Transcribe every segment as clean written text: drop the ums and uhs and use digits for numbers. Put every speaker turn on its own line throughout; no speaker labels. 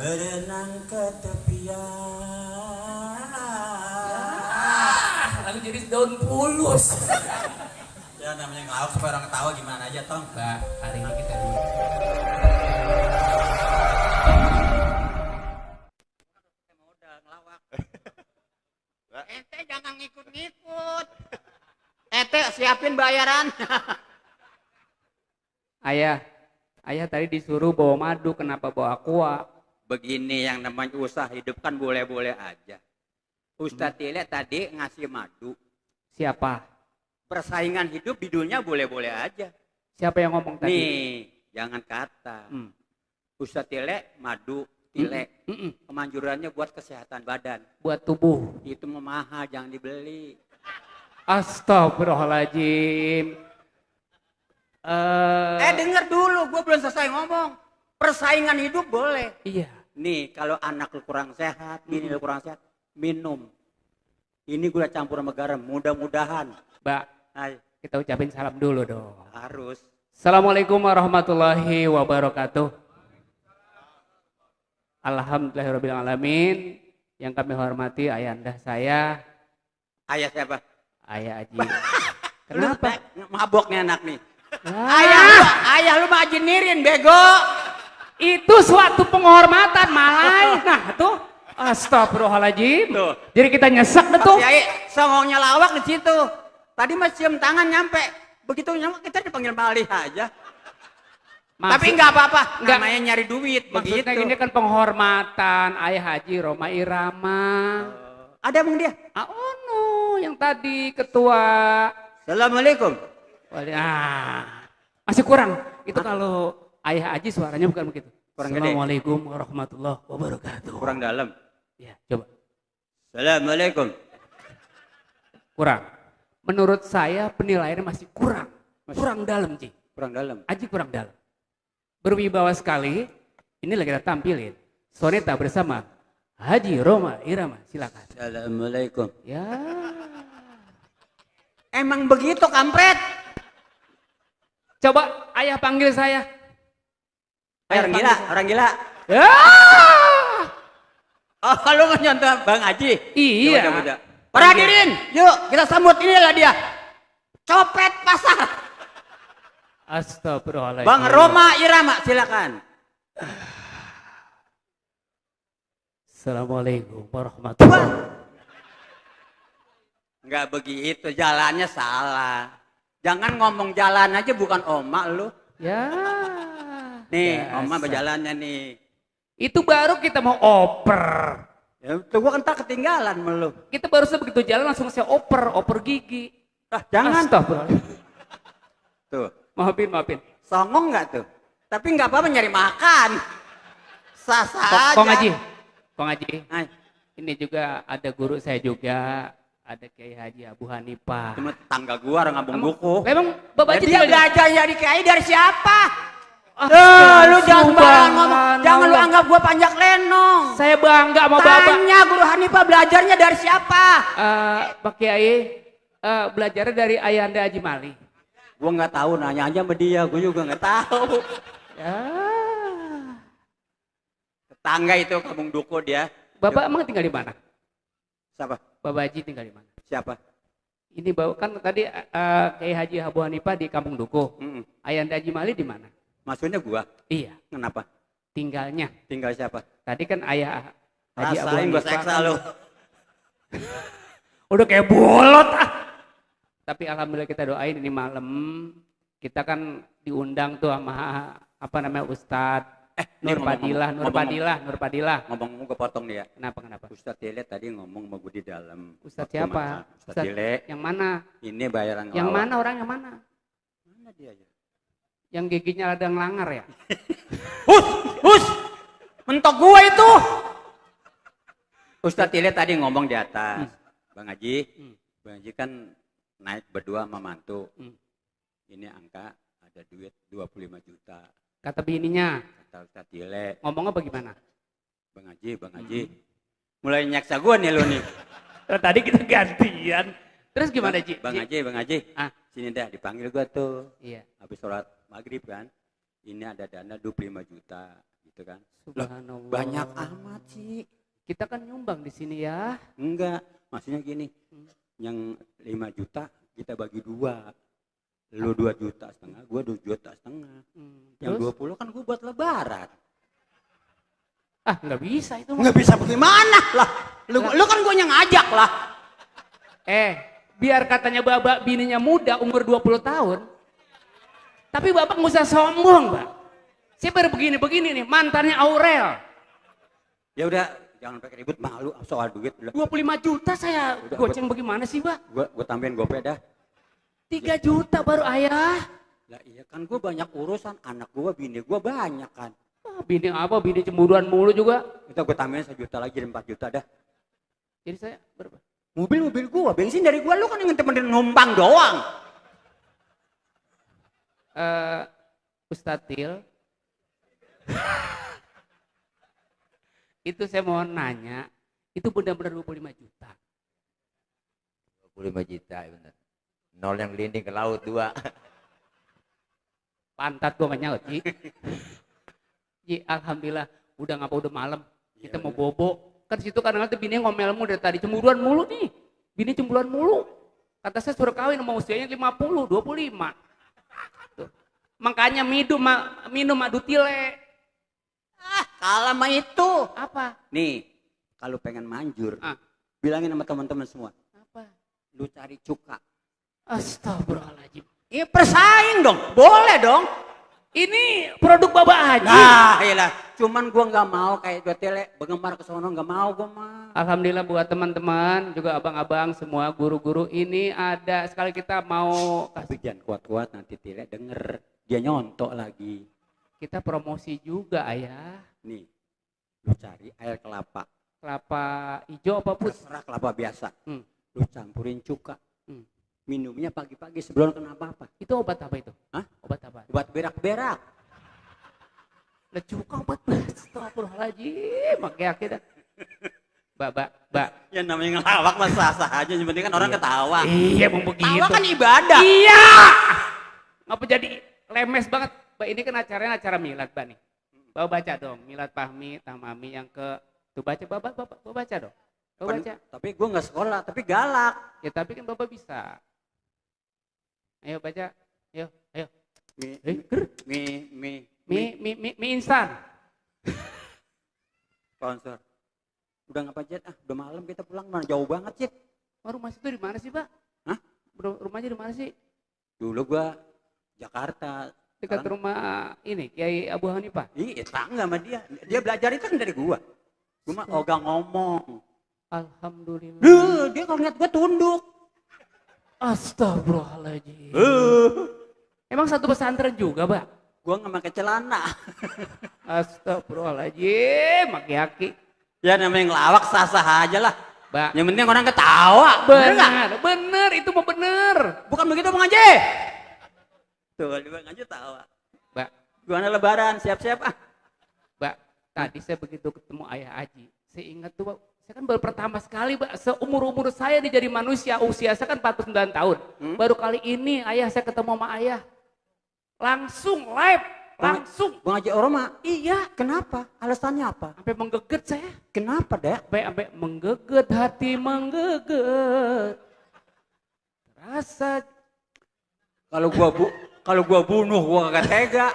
berenang ke tepian.
Lalu jadi daun pulus.
Ya namanya ngelawak supaya orang ketawa gimana aja Tong.
Mbak, hari ini kita dulu.
Ente jangan ngikut-ngikut. Ente siapin bayaran.
Ayah tadi disuruh bawa madu, kenapa bawa aqua?
Begini yang namanya usaha hidup kan boleh-boleh aja. Ustadz Tile tadi ngasih madu.
Siapa?
Persaingan hidup di dunia boleh-boleh aja.
Siapa yang ngomong tadi?
Nih, jangan kata. Ustadz Tile madu, Tile. Kemanjurannya buat kesehatan badan.
Buat tubuh.
Itu mahal, jangan dibeli.
Astagfirullahaladzim.
Denger dulu, gue belum selesai ngomong. Persaingan hidup boleh.
Iya.
Nih, kalau anak lu kurang sehat, bini lu kurang sehat, minum. Ini gue udah campur sama garam, mudah-mudahan.
Mbak, kita ucapin salam dulu dong.
Harus.
Assalamualaikum warahmatullahi wabarakatuh. Alhamdulillahirrahmanirrahim. Yang kami hormati ayahanda saya.
Ayah siapa?
Ayah Aji. Kenapa?
Mabok nih anak nih. Ayah lu mah ajinirin bego.
Itu suatu penghormatan malai. Nah tuh. Astagfirullahaladzim.
Tuh.
Jadi kita nyesek betul.
Kiai songongnya lawak di situ. Tadi mah cium tangan nyampe. Begitu nyampe kita dipanggil malih aja. Tapi nggak apa-apa. Namanya nyari duit.
Maksudnya
begitu.
ini kan penghormatan Ayah Haji Roma Irama.
Ada emang dia?
Oh no, yang tadi ketua.
Assalamualaikum.
Masih kurang. Itu kalau Ayah Haji suaranya bukan begitu.
Kurang gede.
Assalamualaikum warahmatullahi wabarakatuh.
Kurang dalam.
Ya, coba.
Assalamualaikum.
Kurang. Menurut saya penilaiannya masih kurang. Kurang dalam, Ci.
Kurang dalam.
Aji kurang dalam. Berwibawa sekali. Inilah kita tampilin. Soneta bersama Haji Roma Irama. Silakan.
Assalamualaikum.
Ya.
Emang begitu kampret?
Coba ayah panggil saya.
Orang gila, orang gila.
Ya.
Oh, lu mau nyontoh Bang Haji?
Iya.
Coba. Para hadirin, yuk kita sambut, inilah dia. Copet pasar.
Astagfirullahaladzim.
Bang Roma Irama, silakan.
Assalamualaikum warahmatullahi wabarakatuh.
Enggak begitu, jalannya salah. Jangan ngomong jalan aja, bukan omak lu.
Ya.
Nih,
Biasa.
omak berjalannya nih.
Itu baru kita mau oper.
Ya, tuh gua kan tak ketinggalan sama lu.
Kita baru begitu jalan langsung saya oper gigi.
Jangan.
Astagfirullahaladzim.
Tuh.
Maafin.
Songong nggak tuh? Tapi nggak apa-apa nyari makan. Sah-sah aja.
Kong Haji.
Ay.
Ini juga ada guru saya juga. Ada Kiai Haji Abu Hanifah.
Cuma tangga gua orang ngambung buku.
Emang Bapak Haji
Dia
tinggal di-
belajar jadi kiai dari siapa?
Ah,
Lu jangan sembarangan ngomong.
subhanallah.
Jangan lu anggap gua panjak lenong.
Saya bangga sama Bapak.
Tanya Guru Hanifah belajarnya dari siapa?
Pak Kiai, belajarnya dari Ayahanda Haji Mali.
Gua nggak tahu, nanya aja sama dia. Gua juga nggak tahu.
Ya.
Tetangga itu kampung duku dia.
Bapak emang tinggal di mana?
Siapa?
Bapak Haji tinggal di mana?
Siapa?
Ini bawa kan tadi Kiai Haji Abu Hanifah di Kampung Dukuh. Ayahanda Haji Mali di mana?
Maksudnya gua?
Iya,
Kenapa?
tinggalnya.
Tinggal siapa?
Tadi kan Ayah Haji Abu
Rasain gua
Hanifah.
seksa lu.
Udah kayak bolot ah. Tapi alhamdulillah kita doain ini malam kita kan diundang tuh sama apa namanya Ustadz Nur Padilah.
Ngomong gua potong dia.
Kenapa?
Ustadz Tile tadi ngomong sama gua di dalam.
Ustadz siapa?
Ustadz Tile.
Yang mana?
Ini bayaran
Yang
ngelawak.
mana orang yang mana?
Mana dia aja?
Yang giginya ada ngelangar ya?
Hus! Mentok gua itu. Ustadz Tile tadi ngomong di atas. Bang Haji, Bang Haji kan naik berdua sama mantu. Ini angka ada duit 25 juta.
Kata bininya.
Kata Ustadz Tile.
Ngomongnya bagaimana?
Bang Haji. Mulai nyaksa gua nih lu nih.
Tadi kita gantian. Terus gimana Ji?
Bang Haji. Sini dah dipanggil gua tuh.
Iya.
Habis sholat maghrib kan. Ini ada dana 25 juta. Gitu
gitu kan.
Subhanallah.
Banyak amat sih.
Kita kan nyumbang di sini ya.
Enggak, maksudnya gini, yang 5 juta kita bagi 2. Lu 2,5 juta, gua 2,5 juta. Yang 20 kan gua buat lebaran.
Ah, nggak bisa itu.
Nggak bisa bagaimana lah. Lu kan gua yang ngajak lah.
Biar katanya Bapak bininya muda umur 20 tahun. Tapi Bapak nggak usah sombong, Pak. Saya baru begini-begini nih, mantannya Aurel.
Ya udah, jangan pakai ribut, malu soal duit.
25 juta saya goceng bagaimana sih, Pak?
Gua tambahin gopay dah.
3 juta baru ayah.
Lah iya kan gua banyak urusan, anak gua, bini gua banyak kan.
Bini apa? Bini cemburuan mulu juga.
Kita gua tambahin 1 juta lagi, 4 juta dah.
Jadi saya berapa?
Mobil gua, bensin dari gua, lu kan yang temenin numpang doang.
Ustadz Til. Itu saya mau nanya, itu benar-benar 25 juta.
25 juta, benar. Nol yang gelinding ke laut 2.
Pantat gua gak nyaut, Ji. Ji, alhamdulillah udah ngapa udah malam. Kita mau bobo. Kan situ kadang-kadang bini ngomelmu dari tadi cemburuan mulu nih. Bini cemburuan mulu. Kata saya suruh kawin mau usianya 50, 25. Tuh. Makanya minum madu tile.
Kalah mah itu.
Apa?
Nih, kalau pengen manjur, bilangin sama teman-teman semua.
Apa?
Lu cari cuka.
Astagfirullahaladzim.
Iya persaing dong, boleh dong.
Ini produk Bapak Haji.
Nah, iyalah. Cuman gua nggak mau kayak Jotele, bergemar ke sono nggak mau gua mah.
Alhamdulillah buat teman-teman, juga abang-abang semua guru-guru ini ada sekali kita mau
Tapi jangan kuat-kuat nanti Tile denger. Dia nyontok lagi.
kita promosi juga ayah.
Nih, lu cari air kelapa.
Kelapa hijau apa putih?
Terserah kelapa biasa. Lu campurin cuka.
Hmm.
Minumnya pagi-pagi sebelum kena apa-apa.
Itu obat apa itu?
Hah?
Obat apa?
Obat berak-berak.
Lah cuka obat berak. Astagfirullahaladzim. Makanya kita. Mbak.
Ya namanya ngelawak mah sah-sah aja. Yang penting kan orang ketawa.
Iya mau begitu.
Tawa kan ibadah.
Iya. Ngapa jadi lemes banget. Mbak ini kan acaranya acara milad Mbak nih. Bawa baca dong. Milad Pahmi, Tamami yang ke. Tuh baca Bapak baca dong. Bapak baca.
Tapi gue nggak sekolah, tapi galak.
Ya tapi kan Bapak bisa. Ayo baca. Ayo. Mie instan.
Sponsor. Udah ngapa Jet? Udah malam kita pulang, mana jauh banget Jet.
Rumah situ di mana sih Pak?
Hah?
Rumahnya di mana sih?
Dulu gua Jakarta.
Dekat rumah ini Kiai Abu Hanifah.
Iya, tangga sama dia. Dia belajar itu kan dari gua. Gua mah ogah ngomong.
Alhamdulillah.
Dia kalau ngeliat gua tunduk.
Astagfirullahaladzim. Emang satu pesantren juga, Pak?
Gua nggak pakai celana.
Astagfirullahaladzim, maki-aki.
Ya namanya ngelawak sah-sah aja lah.
Mbak.
Yang penting orang ketawa.
Bener, itu mau bener.
Bukan begitu Bang Haji.
Tuh, Bang Haji tawa.
Mbak,
Gimana lebaran? Siap-siap
Mbak, tadi saya begitu ketemu Ayah Haji, saya ingat tuh, Pak, saya kan baru pertama sekali, Mbak, seumur-umur saya jadi manusia, usia saya kan 49 tahun. Baru kali ini Ayah saya ketemu sama Ayah. Langsung live, langsung.
Bang Haji Oroma?
Iya.
Kenapa? Alasannya apa?
Sampai menggeget saya.
Kenapa, Dek?
Sampai menggeget, hati menggeget. Rasa.
Kalau gua bunuh, gua kagak tega.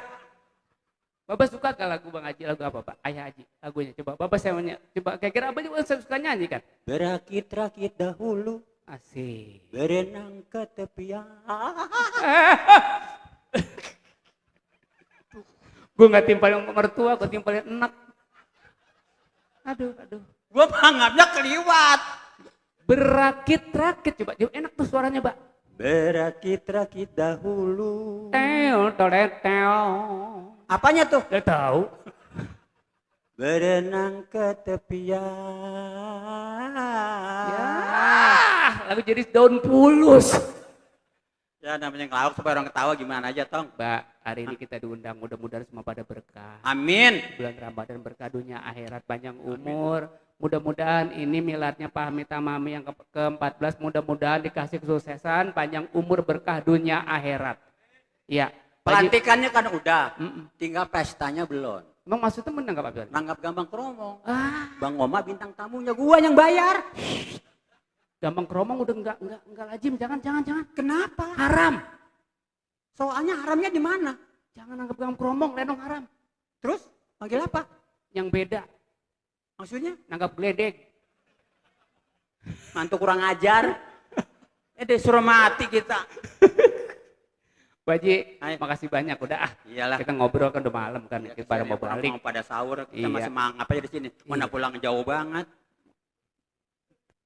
Bapak suka gak lagu Bang Haji? Lagu apa Pak? Ayah Haji, lagunya. Coba Bapak saya nanya. Coba kira-kira apa juga saya suka nyanyi kan?
Berakit-rakit dahulu.
Asik.
Berenang ke tepian.
Gue gak timpalin mertua, gue timpalin enak. Aduh.
Gua mangapnya keliwat.
Berakit-rakit, coba enak tuh suaranya, Mbak.
Berakit-rakit dahulu.
Teo.
Apanya tuh?
Gak tahu.
Berenang ke tepian.
Ya, lagu jadi daun pulus.
Ya namanya ngelawak supaya orang ketawa gimana aja Tong.
Mbak, hari ini kita diundang, mudah-mudahan semua pada berkah.
Amin.
Bulan Ramadan berkah, dunia akhirat, panjang umur. Mudah-mudahan ini miladnya Pak Hamid Tamami yang ke-14, mudah-mudahan dikasih kesuksesan, panjang umur, berkah dunia akhirat. Ya.
Pelantikannya kan udah, tinggal pestanya belum.
Emang maksudnya menanggap apa?
Nanggap Gambang Kromong.
Ah,
Bang Oma bintang tamunya gua yang bayar.
Gambang Kromong udah enggak lazim, jangan.
Kenapa?
Haram.
Soalnya haramnya di mana?
Jangan anggap Gambang Kromong, lenong haram.
Terus panggil apa?
Yang beda,
Maksudnya
nanggap geledek.
mantu kurang ajar. Disuruh mati kita.
Pak Haji,
Hai.
makasih banyak udah
Iyalah.
kita ngobrol kan udah malam kan,
Ya,
kita pada mau
orang
balik.
mau pada sahur, kita
Iya.
masih mangap aja di sini. Mana
Iya.
pulang jauh banget.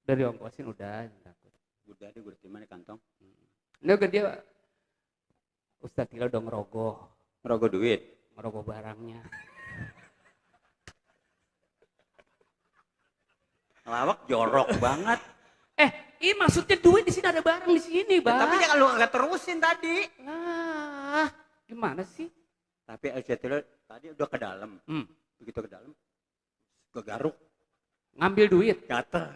Dari ongkosin udah. Takut.
Udah deh, gue terima di kantong.
Ini ke dia, Ustadz Tila udah
Merogoh duit.
ngerogoh barangnya.
Lawak jorok banget.
Ini maksudnya duit di sini ada barang di sini,
Ya,
Bang.
tapi dia kalau nggak terusin tadi.
Lah, gimana sih?
Tapi Aljatil tadi udah ke dalam.
Hmm.
Begitu ke dalam, ke garuk,
Ngambil duit.
gatel.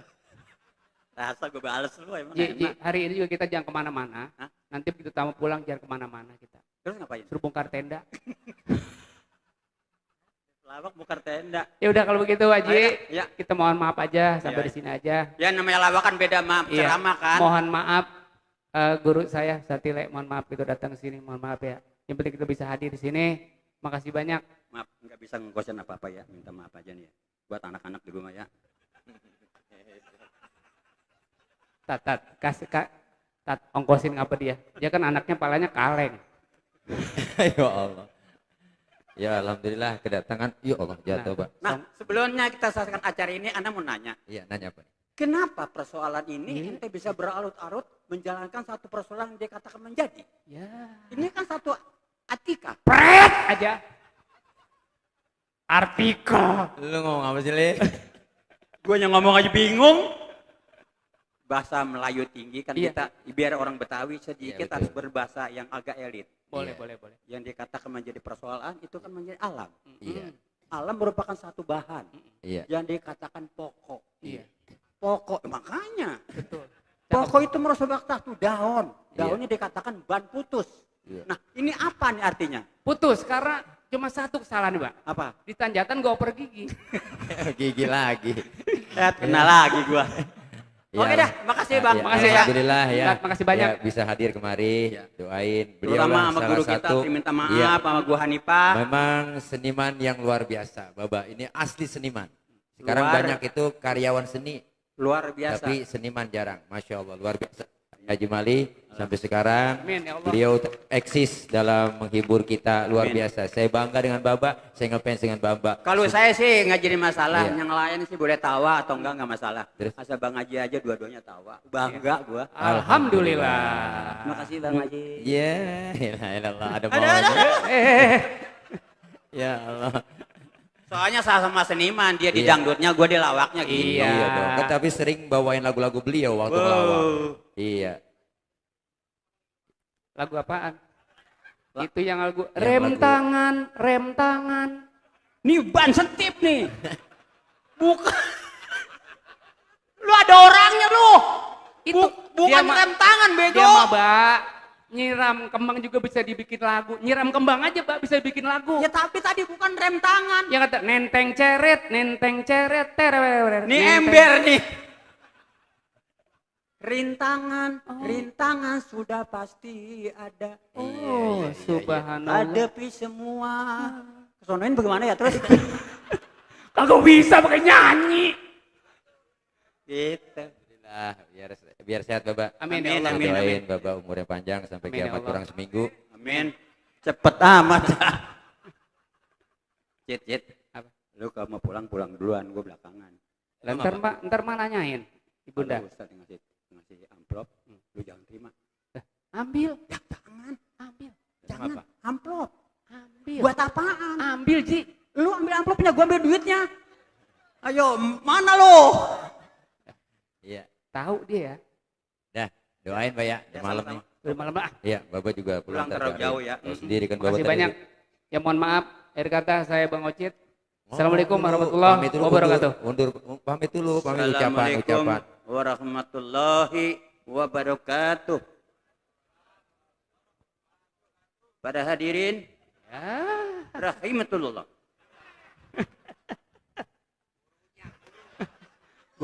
Rasa gue bales lu emang
Ji,
enak.
hari ini juga kita jangan kemana-mana.
Hah?
Nanti begitu tamu pulang jangan kemana-mana kita.
Terus ngapain?
Suruh bongkar tenda.
Lawak bukan tenda.
Ya udah kalau begitu, Haji.
Ya,
Kita mohon maaf aja sampai
Iya.
di sini aja.
ya namanya lawak kan beda sama
Iya.
ceramah kan.
Mohon maaf guru saya Satile, mohon maaf itu datang ke sini, mohon maaf ya. Yang penting kita bisa hadir di sini. Makasih banyak.
Maaf, nggak bisa ngegosen apa-apa ya. Minta maaf aja nih ya. Buat anak-anak di rumah ya.
Tat, ongkosin apa dia? Dia kan anaknya palanya kaleng.
Ya Allah. Ya alhamdulillah kedatangan. Ya Allah jatuh, Pak.
Nah, sebelumnya kita selesaikan acara ini, Anda mau nanya.
Iya, nanya apa?
Kenapa persoalan ini ente bisa berlarut-larut menjalankan satu persoalan yang dia katakan menjadi?
Ya.
Ini kan satu atika.
Pret aja. Artikel.
Lu ngomong apa sih, Le?
Gue yang ngomong aja bingung. Bahasa Melayu tinggi kan
Iya.
kita, biar orang Betawi sedikit
Iya, betul.
harus berbahasa yang agak elit.
Boleh,
Iya.
boleh.
Yang dikatakan menjadi persoalan itu kan menjadi alam.
Iya.
Alam merupakan satu bahan
Iya.
yang dikatakan pokok.
Iya.
Pokok, makanya
Betul.
pokok itu merupakan satu daun.
Iya.
Daunnya dikatakan ban putus.
Iya.
Nah, ini apa nih artinya?
Putus karena cuma satu kesalahan, Pak.
Apa?
Di tanjatan gua oper gigi.
Gigi lagi.
Kena lagi gua.
Ya,
Oke dah, makasih Bang.
ya,
Makasih ya.
Alhamdulillah ya.
Ustaz, makasih banyak.
Ya, bisa hadir kemari, doain. Beliau
Terutama
lah
sama
salah
guru kita,
satu.
minta maaf
Iya,
sama gua Hanifah.
memang seniman yang luar biasa, Baba. Ini asli seniman. Sekarang
Luar.
banyak itu karyawan seni,
Luar biasa.
tapi seniman jarang. Masya Allah, luar biasa. Haji Mali sampai sekarang
Amin, ya Allah.
beliau eksis dalam menghibur kita luar
Amin.
biasa. Saya bangga dengan Baba, saya ngefans dengan Baba.
Kalau saya sih nggak jadi masalah,
Iya.
yang lain sih boleh tawa atau enggak masalah.
Terus?
Asal Bang Haji aja dua-duanya tawa. Bangga gua.
Alhamdulillah.
Terima kasih Bang Haji.
Ya, ilah ilallah, ada
Ada,
maunya.
ada.
Ya Allah.
Soalnya sama seniman, dia di
Iya.
dangdutnya, gua di lawaknya gitu.
Iya.
Iya dong. Kan tapi sering bawain lagu-lagu beliau waktu ngelawak. Iya.
Lagu apaan? Itu yang lagu
Yang
rem
lagu-
tangan, rem tangan.
Nih ban setip nih. Bukan. Lu ada orangnya lu.
Itu
Bukan
dia mah-
rem tangan bego.
Dia mah, Mbak, nyiram kembang juga bisa dibikin lagu. Nyiram kembang aja, Mbak, bisa bikin lagu.
Ya tapi tadi bukan rem tangan.
Yang kata nenteng ceret, terewer.
Nih
nenteng.
ember nih. Rintangan sudah pasti ada.
Oh, subhanallah.
Hadapi semua. Kesonoin bagaimana ya terus?
Kagak bisa pakai nyanyi.
Gitu.
Alhamdulillah, biar sehat Bapak.
Amin,
Amin,
ya Allah.
amin.
Doain Bapak umurnya panjang sampai
Amin, ya
kiamat
Allah.
kurang seminggu.
Amin. Cepet amat. Cit.
Apa?
Lu kalau mau pulang duluan, gue belakangan.
Ntar mah nanyain, Ibunda.
Kalau Ustaz ngasih amplop, lu jangan terima.
Ambil,
Jangan,
ambil,
jangan.
apa?
Amplop.
ambil.
Buat apaan?
Ambil, Ji.
Lu ambil amplopnya, gue ambil duitnya. Ayo, mana lu?
Iya.
Tahu dia ya.
Dah, doain Pak ya,
Ya,
malam
sama-sama.
nih.
Udah malam lah.
Iya, Bapak juga
Pulang
ntar
terlalu
cari.
jauh ya.
Tahu sendiri kan Bapak
Makasih
tadi.
banyak. Ya mohon maaf, akhir kata saya Bang Ocit.
Oh,
Assalamualaikum
dulu,
warahmatullahi
pamit dulu,
wabarakatuh.
Pamit dulu, pamit ucapan.
Assalamualaikum warahmatullahi wabarakatuh. Pada hadirin
Ya.
rahimatullah.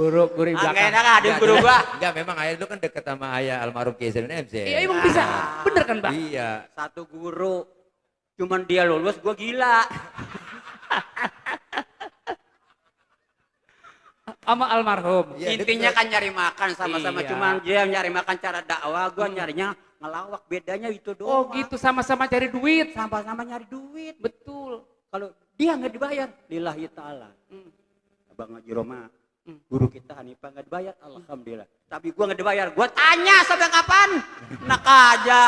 Guru di
Enggak
belakang.
enak ada guru gua.
Enggak, memang ayah dulu kan deket sama ayah almarhum Kiai Zainuddin MC.
Iya emang bisa, bener kan Pak?
Iya.
Satu guru. Cuman dia lulus, gua gila.
Sama almarhum.
Iya,
Intinya
deket.
kan nyari makan sama-sama.
Iya.
Cuman dia nyari makan cara dakwah, gua nyarinya ngelawak. Bedanya itu
Oh
doang.
gitu, sama-sama cari duit.
Sama-sama nyari duit.
Betul.
Kalau dia nggak dibayar, lillahi ta'ala. Abang Haji Roma, guru kita Hanifah nggak dibayar, alhamdulillah. Tapi gua nggak dibayar, gua tanya sampai kapan? Enak aja.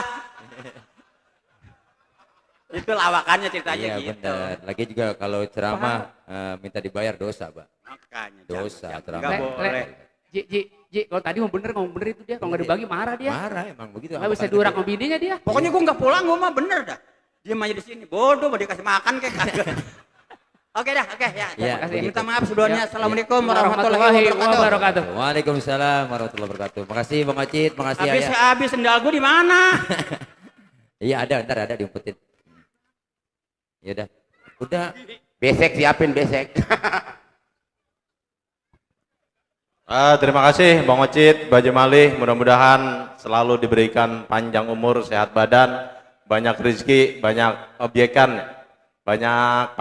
Itu lawakannya ceritanya
Iya
gitu.
benar. Lagi juga kalau ceramah minta dibayar dosa, Pak.
Makanya
Dosa,
jangan,
ceramah.
nggak boleh.
Ji, kalau tadi mau bener ngomong bener itu dia, kalau nggak dibagi marah dia.
Marah emang begitu.
Nggak bisa diurak sama bininya dia.
Pokoknya gua nggak pulang, gua mah bener dah. Dia aja di sini, bodoh mau dikasih makan kayak kagak. Oke dah, oke ya.
Iya,
Terima kasih.
begitu.
Minta maaf sebelumnya.
Ya.
Assalamualaikum warahmatullahi wabarakatuh.
Waalaikumsalam warahmatullahi wabarakatuh. Makasih Bang Ocit, makasih ayah.
Habis sendal gua di mana?
Iya ntar ada diumpetin. Ya udah. Udah.
Besek siapin besek.
Terima kasih Bang Ocit, Baje Malih, mudah-mudahan selalu diberikan panjang umur, sehat badan, banyak rezeki, banyak objekan, banyak